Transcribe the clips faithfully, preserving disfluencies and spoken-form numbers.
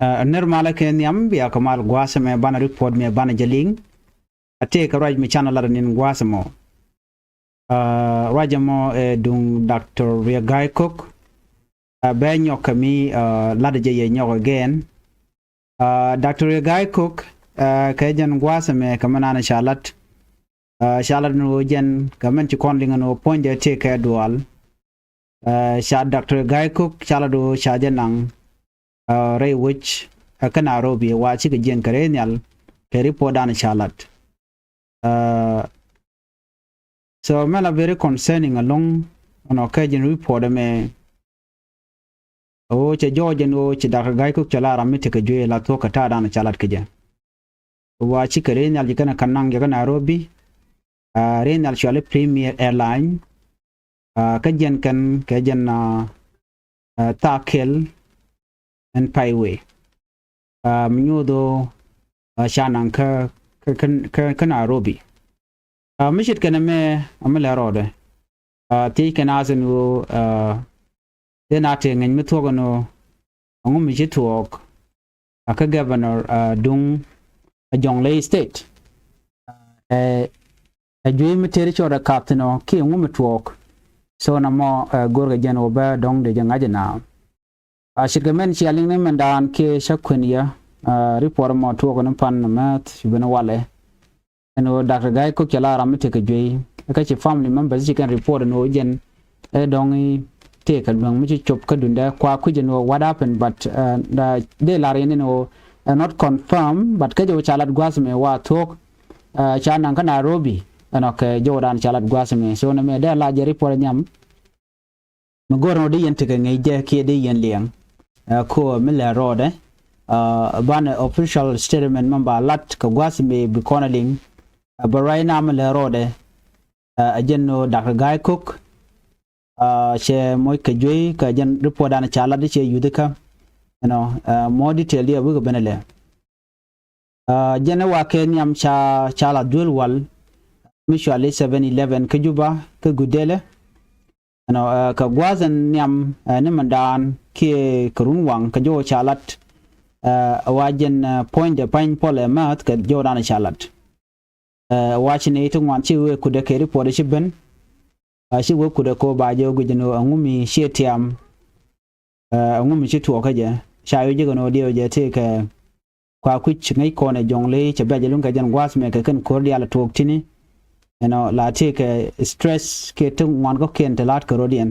Ner malä kɛ nhiam bia kɛ mal gua̱a̱th ɛmɛ banɛ report mi banɛ jɛ liŋ. A tëë kɛ ruac mi canɛ lat nin gua̱a̱th ɛmɔ. Ruac ɛmɔ ɛ duŋ Doctor Riek Gai Kok. Bɛ nyɔk kɛ mi lat jɛ yɛ nyɔk again. Doctor Riek Gai Kok kɛ jɛn gua̱a̱th ɛmɛ kɛ mi nan ca lat. Ca lat ni ɣöö jɛn kɛ mɛn ci kɔn liŋ ni ɣöö puɔ̱nydɛ tëë kɛ dual. Ca Doctor Gai Kok ca lat ɣöö ca jɛ naŋ rɛy wec kä Nairobi wa cikɛ jiɛn kɛ rɛy nhial kɛ report dan ca lat. So mɛ la very concerning along ɔnɔ kɛ jɛn report ɛmɛ. Ɣöö cɛ jɔɔc ɛn ɣöö ci Doctor Gai Kok cɛ la ram mi tekɛ juey la thuɔ̱k kɛ ta̱a̱ dan ca lat kɛ jɛ. Wa cikɛ rɛy nhial ji̱ kɛn ɛ ka̱n naŋ jɛ kä Nairobi. Rɛy nhial cuali Premier Airline. Kä jiɛn kɛn kɛ jɛn thaak kɛl ɛn pay wee. Mi nyuuth ɣöö ca naŋ kä kä Nairobi. Mi ce̱tkɛ nɛmɛ a mi lɛ rɔɔdɛ. Thiec kɛn a thi̱n ɣöö dee na tëë ŋäc mi thuɔ̱k ɛn ɣöö ɛŋu mi ci thuɔɔk a kä governor duŋ a Jonglei State. Ɛ juey mi tëë ri cɔɔt ɛ kap thi̱n ɔ kiɛ ɛŋu mi tuɔɔk. So na mɔ go̱rkɛ jɛn ɣöö bä dɔ̱ŋ dee jɛ ŋa̱c ɛ na. A ce̱tkɛ mɛn cia liŋ ni mɛn daan kiɛ cä kuën yɛ. Report mɔ tuɔɔk ni pan mɛth ci ben walɛ. Ɛn ɣöö Doctor Gai Kok cɛ la ram mi tekɛ juey kä ci family members ci kɛn report ɛn ɣöö jɛn ɛ dɔ̱ŋ i̱ tëëkɛ luäŋ mi ci cop kä dundɛ kua kui̱c ɛn ɣöö what happened, but dee lar yɛn ɛn ɣöö ɛ not confirm, but kä jɛ ɣöö ca lat gua̱a̱th mi wa thuɔ̱k. Ca naŋ kä Nairobi ɛn ɔ kɛ jɛ ɣöö dan ca lat gua̱a̱th mi so nɛmɛ dee la jɛ report ɛ nhiam. Mi go̱r nɔ di yɛn tekɛ ŋi̱i̱c jɛ kiɛ di yɛn liɛŋ. Ɛ ko̱o̱ mi lɛ rɔɔdɛ. Banɛ official statement mɛ ba lat kɛ gua̱th mi bi kɔn a liŋ. But right now mi lɛ rɔɔdɛ. Ɛ jɛn nɔ Doctor Gai Kok. Cɛ moc kɛ juey kɛ jɛn report dan ca lat di cɛ yuthi kä. You know, more detail di a wikɛ ben a lɛ. Jɛn ɛ wa kɛ nhiam ca ca la duel wal. Mi cuali seven eleven kä Juba kä Gudele. Ɛnɔ kɛ gua̱a̱th ɛn nhiam ni mɛn daan kiɛ kɛ run waŋ kɛ jɔw ca lat. Ɛ wa jɛn puɔ̱nydɛ pa̱ny puɔl ɛ määth kɛ jɔw dan ca lat. Ɛ wa ci ni ti ŋuan ci wee kudɛ kɛ report ci ben. Ci wee kudɛ ko ba jɛ guic ni ɛŋu mi ciɛ tiam. Ɛŋu mi ci tuɔɔk kä jɛ ca wi̱c jɛ kɛ ni wä diɛw jɛ ti kɛ. Kua kui̱c ŋäc kɔn ɛ Jonglei cɛ bɛc ɛ luŋ kɛ jɛn gua̱a̱th mɛ kɛ kɛn ko̱r diaal ɛ tuɔɔk ti̱ni. Ɛnɔ la ti kɛ stress kɛ ti ŋuan kɔ̱kiɛn ti la̱t kɛ rɔ̱diɛn.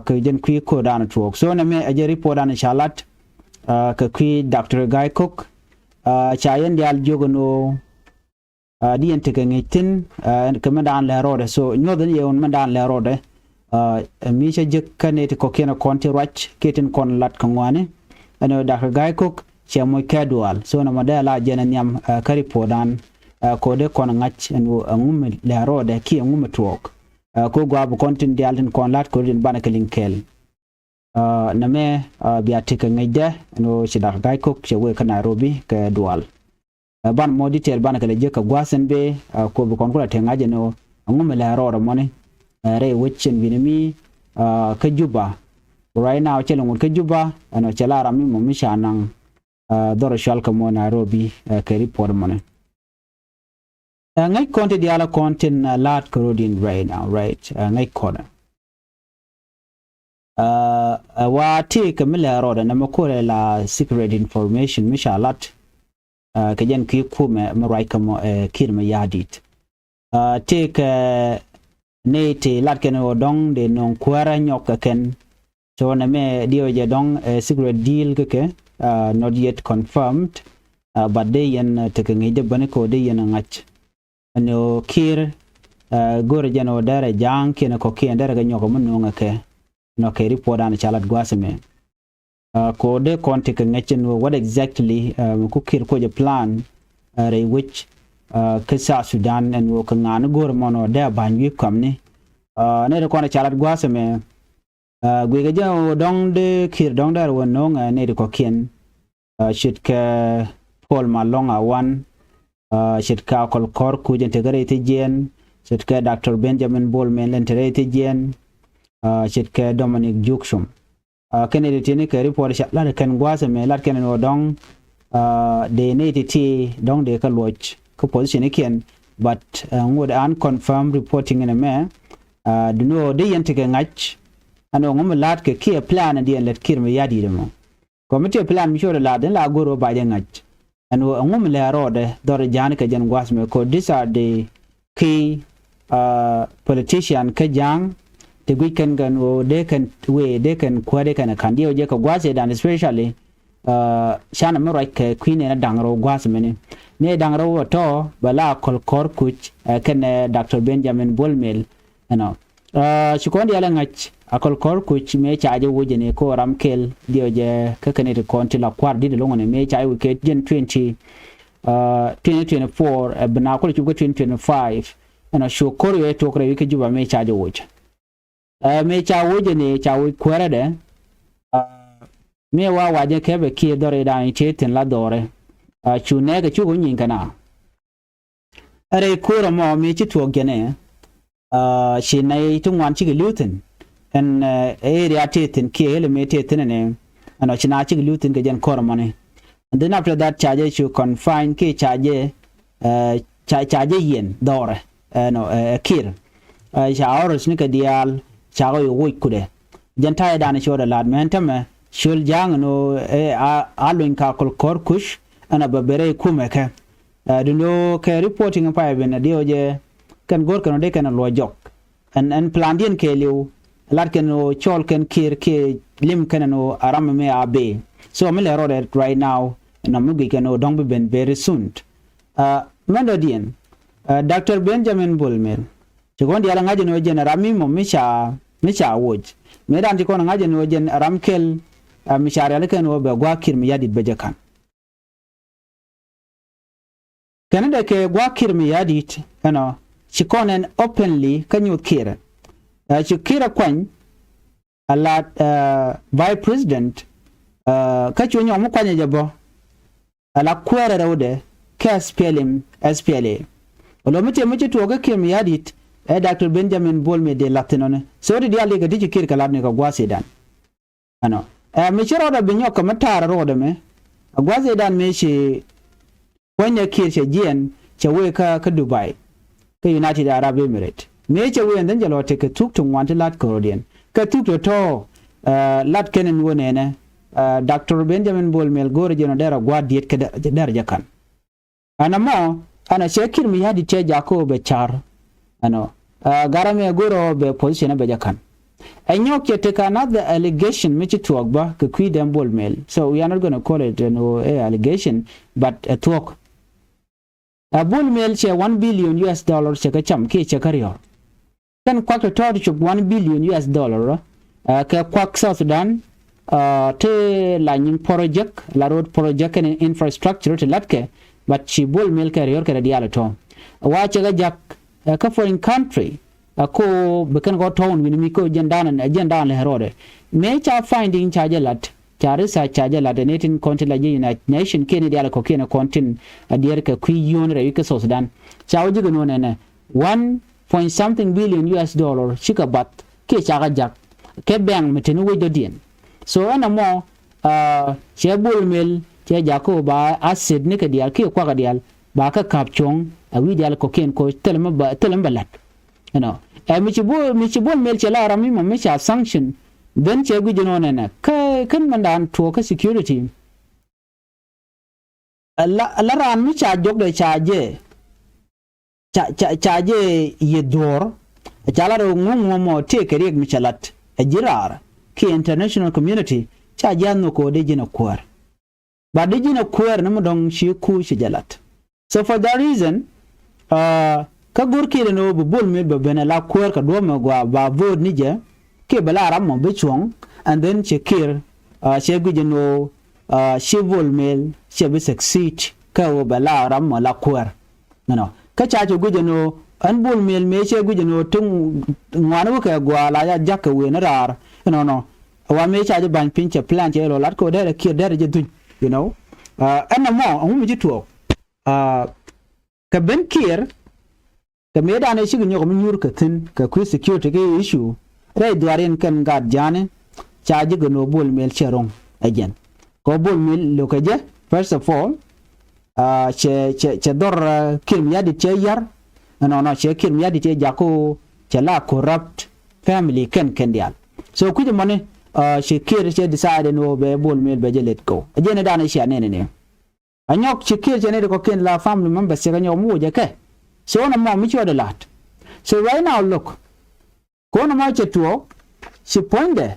Kɛ jɛn kui̱ ko̱r dan ɛ tuɔɔk so nɛ mɛ ɛ jɛ report dan ɛ ca la̱t. Kɛ kui̱ Doctor Gai Kok ca yɛn diaal jiök ɛn ɣöö di yɛn tekɛ ŋi̱i̱c thi̱n. Kɛ mɛn daan lɛ rɔɔdɛ so nyuɔth ni yɛ wun mɛn daan lɛ rɔɔdɛ. Mi cä jek kä nɛy ti kɔ̱kiɛn kɔn ti ruac kiɛ tin kɔn lat kɛ ŋuani. Ɛn ɣöö Doctor Gai Kok cɛ moc kɛ dual so nɔmɔ dee la jɛn ɛ nhiam kä report dan. Kɛ ɣöö dee kɔn ŋa̱c ɛn ɣöö ɛŋu mi lɛ rɔɔdɛ kiɛ ɛŋu mi tuɔɔk. Kɛ ɣöö gɔaa bi kɔn tin diaal tin kɔn lat kɛ ɣöö din banɛ kɛ liŋ kɛɛl. Nɛmɛ bia tekɛ ŋäcdɛ ɛn ɣöö ci Doctor Gai Kok cɛ wee kä Nairobi kɛ dual. Ɛ ban mɔ detail ban kɛ lɛ jiäk kɛ gua̱a̱th ɛn bee. Ɛ kopi kɔn kulɛ te ŋa̱c ɛn ɣöö ɛŋu mi lɛ rɔɔdɛ mɔni. Ɛ rɛy wec ɛn wi̱ni mi kä Juba. Right now cɛ lɛ ŋut kä Juba ɛn ɣöö cɛ la ram mi mɔ mi ca naŋ. Ɛ dhɔr cual kɛ mɔ Nairobi ɛ kɛ report mɔni. Ɛ ŋäc kɔn ti diaal kɔn tin la̱a̱t kɛ ro̱diɛn right now, right? Ɛ ŋäc kɔn ɛ wa ti kɛ mi lɛ rɔɔdɛ nɛ mɛ ko̱rɛ la secret information mi ca lat. Kɛ jɛn ki kumɛ mi ruac kɛ mɔ ɛ Kiir Mayardit. Ti kɛ ni ti lat kɛn ɣöö dɔ̱ŋ dee nööŋ kuäärä nyɔk kɛ kɛn. So nɛ mɛ diɛw jɛ dɔ̱ŋ ɛ secret deal kɛ kɛ not yet confirmed. But dee yɛn tekɛ ŋi̱i̱c dee bäni kɛ ɣöö dee yɛn ɛ ŋa̱c. Ɛn ɣöö Kiir go̱rɛ jɛn ɣöö derɛ ja̱a̱ŋ kiɛn kɔ̱kiɛn derɛ kɛ nyɔk mi nuɔ̱ŋɛ kɛ nɔ kɛ report an ca lat gua̱a̱th ɛmɛ. Kɛ ɣöö dee kɔn tekɛ ŋäc ɛn ɣöö what exactly mi ku Kiir kuɔcɛ plan rɛy wec kä South Sudan ɛn ɣöö kɛ ŋa̱a̱n go̱rɛ mɔn ɣöö dee a ba̱ny wi̱i̱ kɔamni. Nɛy ti kɔn ca lat gua̱a̱th ɛmɛ. Guikɛ jɛ ɣöö dɔ̱ŋ dee Kiir dɔ̱ŋ derɛ wä no̱o̱ŋɛ nɛy ti kɔ̱kiɛn. Ce̱tkɛ Paul Malong Awan. Ce̱tkɛ Akol Kɔr Kuc ɛn tekɛ rɛy thijiɛn. Ce̱tkɛ Doctor Benjamin Bol Mel ɛn te rɛy thijiɛn. Ce̱tkɛ Dominic Jukcum. Kɛn nɛy ti̱ti̱ ni kɛ report ca lat kɛn gua̱a̱th ɛmɛ, lat kɛn ɛn ɣöö dɔ̱ŋ dee nɛy ti̱ti̱ dɔ̱ŋ dee kɛ luɔc kä position ikiɛn, but ŋot unconfirmed reporting in ɛmɛ. Duŋni ɣöö dee yɛn tekɛ ŋa̱c ɛn ɣöö ŋu mi la̱a̱t kɛ kiɛ plan in diɛn lät Kiir mi ya̱di̱t ɛmɔ. Kɔmiti plan mi ci ɣöö dee la̱a̱t in la go̱r ɣöö ba jɛ ŋa̱c ɛn ɣöö ɛŋu mi lɛ rɔɔdɛ dhɔr ja̱a̱n kɛ jɛn gua̱a̱th ɛmɛ, kɛ ɣöö these are the key politician kä ja̱a̱ŋ ti guic kɛn kɛn ɣöö dee kɛn wëë dee kɛn kuäär dee kɛn ka̱n diɛw jɛ kɛ gua̱a̱th ëëdan, especially canɛ mi ruac kɛ kui̱ nɛn da̱ŋ rɛw gua̱a̱th mini. Nɛy da̱ŋ rɛw ɛ tɔ̱ bɛ la Akol Koor Kuc kɛnɛ Doctor Benjamin Bol Mel. Ɛnɔ ci kɔn diaal ɛ ŋa̱c Akol Koor Kuc mëë ca jɛ woc ɛn ɛ ko̱ ram kɛl diɛw jɛ kä kɛn ɛ ti kɔn ti la kua̱r di̱t ɛlɔ̱ŋ ɛn ɛ mëë ca jɛ woc kɛ jɛn twenty twenty twenty four ɛ bi na kulɛ cup kä twenty twenty five. Ɛnɔ cu ko̱r yɛ tuɔk rɛy wi̱c kä Juba mëë ca jɛ woc. Mëë ca woc ɛn ɛ ca woc kuärädɛ mëë wa wacɛ kɛ bɛ kiɛ dhɔr idan i̱ tëë thi̱n la dhɔrɛ. Cu nɛɛkɛ cuk wä nyiny kɛn a rɛy ko̱r ɛmɔ mëë ci tuɔɔk jɛnɛ. Ci nɛy ti ŋuan cikɛ li̱w thi̱n ɛn area tëë thi̱n kiɛ ɣel mëë tëë thi̱n ɛnɛ. Ɛnɔ ci na cikɛ li̱w thi̱n kɛ jɛn ko̱r ɛmɔni. And then after that ca jɛ cu confine kiɛ ca jɛ ca jɛ yiɛn dhɔrɛ ɛnɔ ɛ Kiir. Ca orders ni kɛ diaal ca kɛ yo̱ woc kudɛ. Jɛn ta̱yɛ dan ci ɣöö dee la̱t mɛn tämɛ ciöl ja̱a̱ŋ ɛn ɣöö a luny ka Akol Koor Kuc ɛn a bɛ ben rɛy kumɛ kɛ. Duŋni ɣöö kɛ reporting pay ben a diɛw jɛ kɛn go̱r kɛn ɣöö dee kɛn a luɔc jɔk. Ɛn ɛn plandiɛn kɛɛliw lat kɛn ɣöö cɔɔl kɛn Kiir kiɛ lim kɛn ɛn ɣöö a ram mi a bee. So mi lɛ rɔɔdɛ right now ɛn ɔ mi guic kɛn ɣöö dɔ̱ŋ bi ben very soon. Mɛn dɔ̱diɛn Doctor Benjamin Bol Mel ci kɔn diaal ɛ ŋa̱c ɛn ɣöö jɛn ɛ ram mi mɔ mi ca mi ca woc. Mëë dan ci kɔn ɛ ŋa̱c ɛn ɣöö jɛn ɛ ram kɛl mi ca rialikä ɛn ɣöö bɛ gua̱a̱ Kiir mi ya̱di̱t bɛ jɛ ka̱n. Kɛn dee kɛ gua̱a̱ Kiir mi ya̱di̱t ɛnɔ ci kɔn ɛn openly kä nyuuth Kiir. Ci Kiir ɛ kuany a la vice president kä cu nyɔk mi kuanyɛ jɛ bä. Ala kuäärɛ rɛwdɛ kä S P L M, S P L A. Olo mi tiɛ mi ci tuɔɔk kä Kiir mi ya̱di̱t ɛ Doctor Benjamin Bol Mel dee la̱th thin ɔni. So ti diaal dee kɛ ti ci Kiir kɛ la̱t ni kɛ gua̱a̱th idan. Ɛnɔ ɛ mi ci rɔɔdɛ bi nyɔk kɛ mi ta̱a̱r rɔɔdɛ mɛ. A gua̱a̱th idan mëë ci kuänydɛ Kiir cɛ jiɛn cɛ wee kä kä Dubai kä United Arab Emirates. Mëë cɛ wee ɛn dhän jɛ lɔ tekɛ thuk ti ŋuan ti la̱t kɛ rɔɔdiɛn kɛ thuk ti tɔ̱. Lat kɛn ɛn wä nɛnɛ Doctor Benjamin Bol Mel go̱o̱rɛ jɛn ɔ derɛ gua̱a̱r diet kɛ derɛ jɛ ka̱n. Ɛn ɛmɔ ɛn ɛ cɛ Kiir mi ya̱di̱t cɛ jakä ɔ bɛ ca̱r. Ɛnɔ garɛ mɛ go̱o̱rɛ ɔ bɛ position ɛ bɛ jɛ ka̱n. Ɛ nyɔk cɛ tekɛ another allegation mi ci thuɔɔk bä kɛ kui̱ dɛm Bol Mel. So we are not gonna call it an ɛ allegation, but ɛ thuɔɔk. Ɛ Bol Mel cɛ one billion U S dollar cɛ kɛ cam kiɛ cɛ kɛ riɔ̱r. Kɛn kuak ti tɔɔt cop one billion U S dollar kɛ kuak South Sudan. Ti la nyin project, la road project kɛn infrastructure ti latkɛ, but ci Bol Mel kɛ riɔ̱r kɛ rɛ diaal tɔ̱. Wa cɛ kɛ jak kä foreign country. Ɛ ko bi kɛn kɔ tɔ̱ wun wi̱ni mi ko jɛn dan jɛn dan lɛ rɔɔdɛ. Mëë ca finding ca jɛ lat, ca research ca jɛ lat ɛ ni tin kɔn tin la ji̱ United Nation kiɛ ni diaal kɔ kiɛ ni kɔn tin a diɛɛr kɛ kui̱ yio̱o̱n rɛy wi̱c kä South Sudan. Ca wä ji̱ kɛ nuɔ̱n ɛnɛ one point something billion U S dollar cikɛ bath kiɛ cakɛ jak kɛ bank mi teni wec dɔ̱diɛn. So ɛn ɛmɔ cɛ Bol Mel cɛ jakä ba asset ni kɛ diaal kiɛ kuakɛ diaal ba kɛ ka̱p cuɔ̱ŋ a wi̱i̱ diaal kɔ̱kiɛn koc thilɛ mi ba thilɛ mi ba la̱t. You know, ɛ mi ci Bol mi ci Bol Mel cɛ la ram mi mɔ mi ca sanction. Then cɛ guic ɛn ɣöö nɛnɛ kä kän mɛn daan tuɔɔk kä security. Ɛ la ɛ la raan mi ca jɔkdɛ ca jɛ ca ca ca jɛ yɛ dhuɔ̱ɔ̱r. Ɛ ca la rɛ ŋuɔ̱ŋ ŋuɔ̱mɔ tëëkɛ riɛk mi ca lat ɛ ji̱ raar kiɛ international community ca ji̱ a nhök kɛ ɣöö dee ji̱n ɛ kuäär. But di ji̱n ɛ kuäär ni mi dɔ̱ŋ ci kuuc ci jɛ lat. So for that reason, kä go̱r Kiir ni ɣöö bi Bol Mel bɛ ben ɛ la kuäär kɛ duɔ̱ɔ̱p mɛ gɔaa ba vote ni jɛ kiɛ bɛ la ram mɔ bi cuɔ̱ŋ. And then ci Kiir cɛ guic ni ɣöö ci Bol Mel cɛ bi succeed kä ɣöö bɛ la ram mɔ la kuäär. Ɛnɔ kä ca cu guic ɛn ɣöö ɛn Bol Mel mëë cɛ guic ɛn ɣöö ti ŋuani wä kɛ gua̱a̱ la ca ja̱k kɛ wëë ni raar. Ɛnɔnɔ ɛ wa mëë ca jɛ ba̱ny piny cɛ plan cɛ lɔ lat kɛ ɣöö derɛ Kiir derɛ jɛ dhuny. You know, ɛn ɛmɔ ɛŋu mi ji̱ tuɔɔk kɛ ben Kiir kɛ mëë danɛ cikɛ nyɔk mi nyuur kɛ thi̱n kɛ kui̱ security kɛ issue rɛy dhuaar in kɛn gaat ja̱a̱ni. ca ji̱ gɛ nɔ Bol Mel cɛ ro̱ŋ ɛ jɛn. Kɛ Bol Mel lo̱kɛ jɛ, first of all, cɛ cɛ cɛ dhɔr Kiir Mayardit cɛ yar. Ɛnɔnɔ cɛ Kiir Mayardit cɛ jakä cɛ la corrupt family kɛn kɛn diaal. So kui̱c mɔni cɛ Kiir cɛ decide ni wä bɛ Bol Mel bɛ jɛ let go. Ɛ jɛn ɛ danɛ cia nɛnɛ ni a nyɔk cɛ Kiir cɛ nɛy ti kɔ̱kiɛn la family members cɛ kɛ nyɔk mi wä jɛ kɛ. So nɔmɔ mi cuɔt ɛ la̱t. So right now look, ko̱n ɛmɔ cɛ tuɔɔk ci puɔ̱nydɛ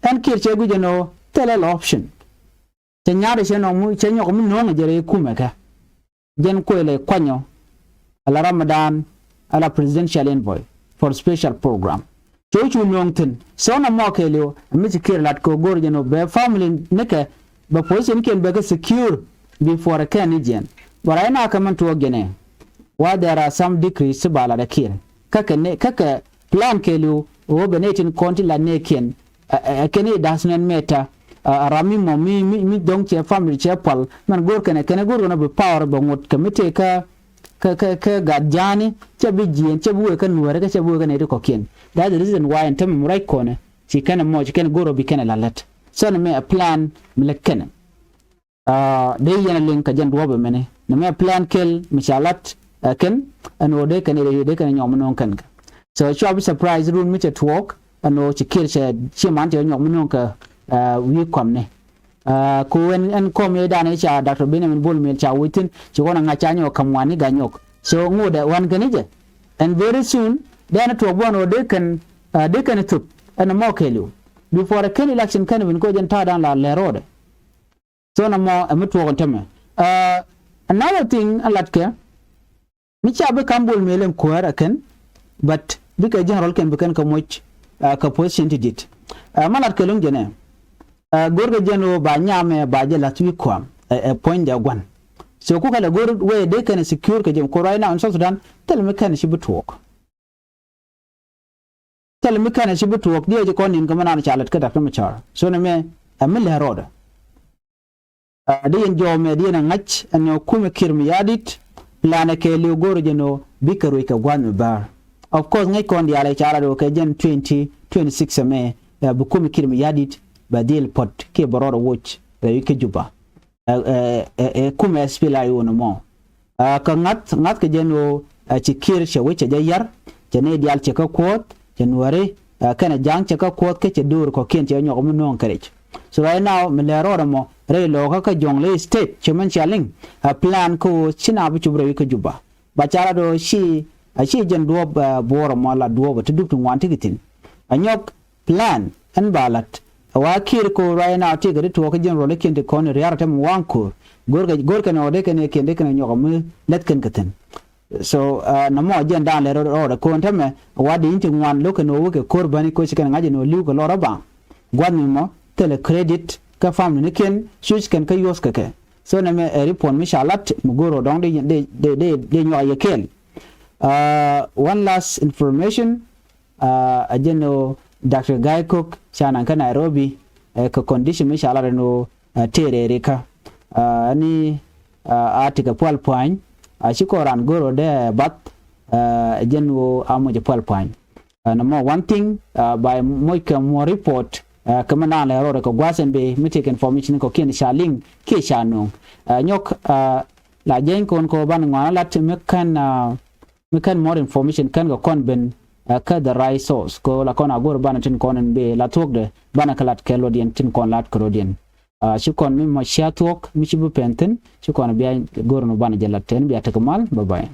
ɛn Kiir cɛ guic ɛn ɣöö thilɛ lɛ option. Cɛ nya̱a̱t cɛ nɔk mi cɛ nyɔk mi no̱o̱ŋ jɛ rɛy kumɛ kɛ. Jɛn kuël ɛ kuanyɔ ala Ramadan ala presidential envoy for special program. Cɛ wä cu no̱o̱ŋ thi̱n. So nɔmɔ kɛɛliw mi ci Kiir lat kɛ go̱r jɛn ɣöö bɛ family nikɛ bɛ position kiɛn bɛ kɛ secure before kɛn ni jiɛn. But right now kɛ mɛn tuɔɔk jɛn ɛ wa there are some decrees ti ba lat ɛ Kiir. Kä kɛ ni kä kɛ plan kɛɛliw ɣöö bɛ nɛy tin kɔn ti lat nɛɛkiɛn ɛ kɛn i̱ da̱s nɛn mɛta. Ram mi mɔ mi mi mi dɔ̱ŋ cɛ family cɛ pal mɛn go̱r kɛn ɛ kɛn ɛ go̱r kɛn ɛ bi power bɛ ŋot kɛ mi tëë kä kä kä kä gat ja̱a̱ni cɛ bi jiɛɛn cɛ bi wee kä nuäärä kä cɛ bi wee kä nɛy ti kɔ̱kiɛn. That's the reason why ɛn tämɛ mi ruac kɔnɛ ci kɛn ɛ mɔ ci kɛn ɛ go̱r ɔ bi kɛn ɛ la lät. So nɛ mɛ a plan mi lɛ kɛn ɛ. Dee yɛn a liŋ kɛ jɛn duɔ̱ɔ̱p ɛmɛni nɛ mɛ plan kɛl mi ca lat ɛ kɛn ɛn ɣöö dee kɛn ɛ dee kɛn ɛ nyɔk mi no̱o̱ŋ kɛn kɛ. So cua bi surprise run mi cɛ tuɔɔk ɛn ɣöö ci Kiir cɛ ci man cɛ nyɔk mi no̱o̱ŋ kɛ wi̱i̱ kɔmni. Ku ɛn ɛn kɔm yɛ danɛ ca Doctor Benjamin Bol Mel ca wi̱i̱ thi̱n ci kɔn a ŋa̱c ca nyɔk ka̱m wan ni ga̱ nyɔk. So ŋot ɛ wan kɛn i̱ jɛ ɛn very soon dee ɛn tuɔɔk buɔ̱n ɣöö dee kɛn dee kɛn thop ɛn mɔ kɛɛliw before kɛn election kɛn bin koc ɛn ta̱a̱ dan la lɛ ro̱o̱dɛ. So nɔmɔ ɛ mi tuɔɔk ɛn tämɛ. Another thing a latkɛ mi ca bi ka̱m Bol Mel ɛn kuäär ɛ kɛn but bikɛ general kɛn bi kɛn kɛ moc kɛ position ti di̱t. Ma latkɛ lo̱ŋ jɛn ɛ go̱rkɛ jɛn ɣöö ba nyamɛ ba jɛ la̱th wi̱i̱ kɔam ɛ puɔ̱nydɛ gua̱n. So kukɛ lɛ go̱r wee dee kɛn ɛ secure kɛ jɛ ku right now in South Sudan thil mi kɛn ci bi tuɔɔk. Thil mi kɛn ɛ ci bi tuɔɔk diɛ ci kɔn ni̱n kɛ mi naan ca lät kä Doctor Machar. So nɛ mɛ ɛ mi lɛ rɔɔdɛ. Di yɛn jɔɔmɛ di yɛn a ŋa̱c ɛn ɔ kumɛ Kiir Mayardit. Planɛ kɛɛliw go̱o̱rɛ jɛn ɔ bikɛ ruec kɛ gua̱a̱th mi bäär. Of course ŋäc kɔn diaal ɛ ca lat ɔ kɛ jɛn twenty twenty six ɛmɛ ɛ bi kumɛ Kiir Mayardit bɛ dhil puɔ̱t kiɛ bɛ rɔɔdɛ woc rɛy kä Juba. Ɛ ɛ ɛ kumɛ SPLA-IO nɔmɔ. Kä ŋa̱th ŋa̱th kɛ jɛn ɣöö ɛ ci Kiir cɛ wec cɛ jɛ yar cɛ nɛy diaal cɛ kä kuɔ̱ɔ̱th cɛ nuääri kɛnɛ ja̱a̱ŋ cɛ kä kuɔ̱ɔ̱th kä cɛ döör kɔ̱kiɛn cɛ nyɔk mi nööŋ kɛ rɛc. So right now mi lɛ rɔɔdɛ mɔ rɛy lɔɔkä kä Jonglei State cɛ mɛn cia liŋ ɛ plan kä ɣöö ci na bi cop rɛy kä Juba. Ba ca lat ɣöö ci a ci jɛn duɔ̱ɔ̱p buɔɔr ɛmɔ la duɔ̱ɔ̱p ɛ ti dup ti ŋuan ti ki thi̱n. Ɛ nyɔk plan ɛn ba lat ɛ wa Kiir ko right now ti kɛ ti tuɔɔk kä general ikiɛn ti kɔn riar tɛm waŋ ko̱r. Go̱rkɛ go̱rkɛ nɔ dee kɛn ikiɛn dee kɛn nyɔk mi lɛth kɛn kɛ thi̱n. So nɔmɔ jɛn da̱a̱n lɛ rɔɔdɛ ko̱n tɛmɛ wa di in ti ŋuan lo̱kɛ nɔ wekɛ ko̱r bäni koci kɛn ŋa̱c nɔ li̱w kɛ lɔr ɔ baŋ. Gua̱th mi mɔ thilɛ credit kä family ni kiɛn cuc kɛn kä yuɔth kɛ kɛ. So nɛmɛ ɛ report mi ca lat mi go̱r ɔ dɔ̱ŋ dee dee dee dee nyɔk a yɛ kɛɛl. One last information. A jɛn ɔ Doctor Gai Kok ca naŋ kä Nairobi ɛ kɛ condition mi ca lat ɛn ɔ tëë rɛɛri kä. Ni a tekɛ pual pua̱ny a ci kɔn raan go̱r ɔ dee bath. Ɛ jɛn ɔ a moc ɛ pual pua̱ny. Nɔmɔ one thing ba moc kɛ muɔ report kɛ mi naan lɛ rɔɔdɛ kɛ gua̱a̱th ɛn bee mi tekɛ information kɔ̱kiɛn ca liŋ kiɛ ca nuɔ̱ŋ. Nyɔk la jɛny kɔn kɔ ban ŋuan lat mi kɛn mi kɛn more information kɛn kɛ kɔn ben kä the right source kɛ la kɔn a go̱r banɛ tin kɔn in bee la thuɔ̱kdɛ banɛ kɛ lat kɛ rɔ̱diɛn tin kɔn lat kɛ rɔ̱diɛn. Ci kɔn mi mɔ cia thuɔ̱k mi ci bi pɛn thi̱n ci kɔn bia go̱r ni banɛ jɛ lat tɛn bia tekɛ mal. Bye bye.